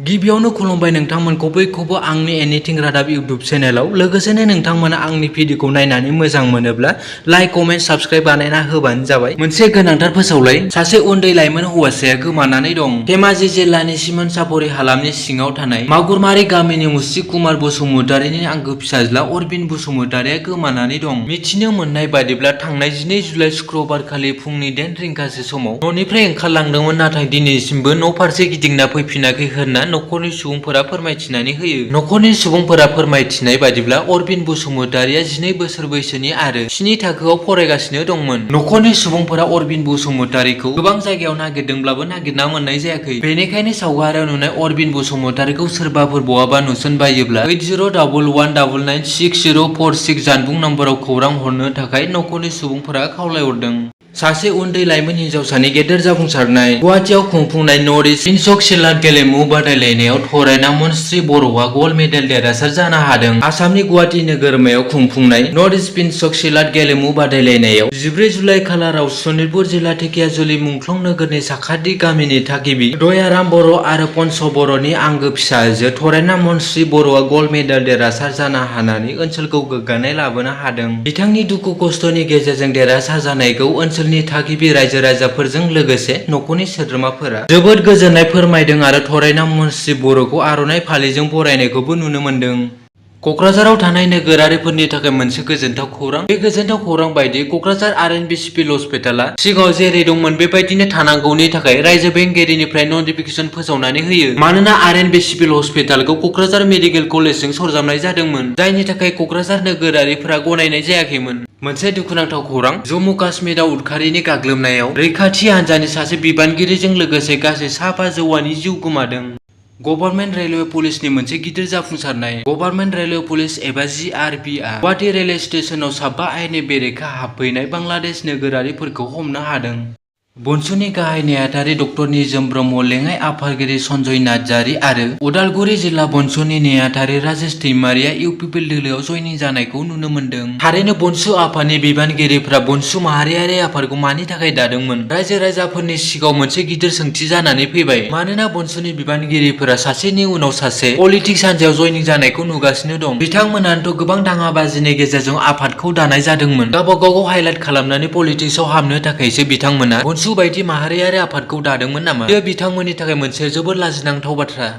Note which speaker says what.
Speaker 1: गिबियावनो खुलुमबाय नोंथांमोनखौ बयखौबो आंनि एनिथिं रादाब इउट्युब चेनेलाव लोगोसेनो नोंथांमोना आंनि भिडिअखौ नायनानै मोजां मोनोब्ला लाइक कमेन्ट साबस्क्राइब बानायना होबानो जाबाय। मोनसे गोनांथार फोसावलाय, सासे उन्दै लाइमोन हौवासाया गोमानानै दं। धेमाजि जिल्लानि सिमोनसापरि हालामनि सिङाव थानाय मागुरमारि गामिनि मुस्रि कुमार बसुमतारिनि आंगो फिसाज्ला अरबिन बसुमतारिया गोमानानै दं। मिथिनो मोननाय बादिब्ला थांनाय 12 जुलाइ शुक्रबार खालि फुंनि 10 रिंगासो समाव न'निफ्राय ओंखारलांदोंमोन, नाथाय दिनैसिमबो न' फारसे गिदिंना फैफिनाखै होनना नखरनि सुबुंफोरा फोरमायथिनानै होयो। नखरनि सुबुंफोरा फोरमायथिनाय बादिब्ला अरबिन बसुमतारिया 12 बोसोर बैसोनि आरो 7 थाखोआव फरायगासिनो दंमोन। नखरनि सुबुंफोरा अरबिन बसुमतारिखौ गोबां जायगायाव नागिरदोंब्लाबो नागिरना मोननाय जायाखै। बेनिखायनो सावगारियाव नुनाय अरबिन बसुमतारिखौ सोरबाफोर बहाबा नुसनबायोब्ला 8011160446 जानबुं नम्बराव खौरां हरनो थाखाय नखरनि सुबुंफोरा खावलायहरदों। सासे उन्दै लाइमोन हिनजावसानि गेदेर जाफुंसारनाय। गुवाहाटीआव खुंफुंनाय नर्थ इस्ट पिनचक सिलाट गेलेमु बादायलायनायाव थरायना मनस्रि बर'आ गल्ड मेडेल देरहासार जानो हादों। आसामनि गुवाहाटी नोगोरमायाव खुंफुंनाय नर्थ इस्ट पिनचक सिलाट गेलेमु बादायलायनायाव 14 जुलाइ खालाराव सनितपुर जिल्ला धेकियाजुलि मुंख्लं नोगोरनि साखाथि गामिनि थागिबि दयाराम बर' आरो पन्स बर'नि आंगो फिसाजो थरायना मनस्रि बर'आ गल्ड मेडेल देरहासार जानो हानानै ओनसोलखौ गोग्गानाय लाबोनो हादों। बिथांनि दुखु खस्थ'नि गेजेरजों देरहासार जानायखौ ओनसोलनि थागिबि रायजो राजाफोरजों लोगोसे नखरनि सोद्रोमाफोरा जोबोद गोजोननाय फोरमायदों आरो थरायना मनस्रि बर'खौ आर'नाइ फालिजों बरायनायखौबो नुनो मोनदों। क'क्राझाराव थानाय नोगोरारिफोरनि थाखाय मोनसे गोजोनथाव खौरां। बे गोजोनथाव खौरां बायदि क'क्राझार आर.एन.बि सिभिल हस्पिटाला सिगाङाव जेरै दंमोन बेबायदिनो थानांगौनि थाखाय रायजो बेंगिरिनिफ्राय नटिफिकेसन फोसावनानै होयो। मानोना आर.एन.बि सिभिल हस्पिटालखौ क'क्राझार मेडिकेल कलेजजों सरजाबनाय जादोंमोन, जायनि थाखाय क'क्राझार नोगोरारिफोरा गनायनाय जायाखैमोन। मोनसे दुखुनांथाव खौरां। जम्मु काश्मीराव उदखारिनि गाग्लोबनायाव रैखाथि हान्जानि सासे बिबानगिरिजों लोगोसे गासै 5 जौवाननि जिउ गोमादों। गभर्नमेन्ट रेलवे पुलिसनि मोनसे गिदिर जाफुंसारनाय। गभर्नमेन्ट रेलवे पुलिस एबा GRPआ गुवाहाटी रेलवे स्टेशनाव 5 आयेननि बेरेखा हाबफैनाय बांलादेश नोगोरारिफोरखौ हमनो हादों। बनसुनि गाहाय नेहाथारि डक्टर निजोम ब्रह्म, लेङाइ आफादगिरि सन्जय नार्जारि आरो उदालगुरि जिल्ला बनसुनि नेहाथारि राजेश दैमारिया इउपिपिएल दोलोआव जयनिं जानायखौ नुनो मोन्दों। थारैनो बनसु आफादनि बिबानगिरिफोरा बनसु माहारियारि आफादखौ मानि थाखाय दादोंमोन? रायजो राजाफोरनि सिगाङाव मोनसे गिदिर सोंथि जानानै फैबाय। मानोना बनसुनि बिबानगिरिफोरा सासेनि उनाव सासे पलिटिक्स हान्जायाव जयनिं जानायखौ नुगासिनो दं। बिथांमोनानोथ' गोबां दाङाबाजिनि गेजेरजों आफादखौ दानाय जादोंमोन। गावबा गावखौ हाइलाइट खालामनानै पलिटिक्सआव हाबनो थाखायसो बिथांमोना बनसु बायदि माहारियारि आफादखौ दादोंमोन नामा? बेयो बिथांमोननि थाखाय मोनसे जोबोद लाजिनांथाव बाथ्रा।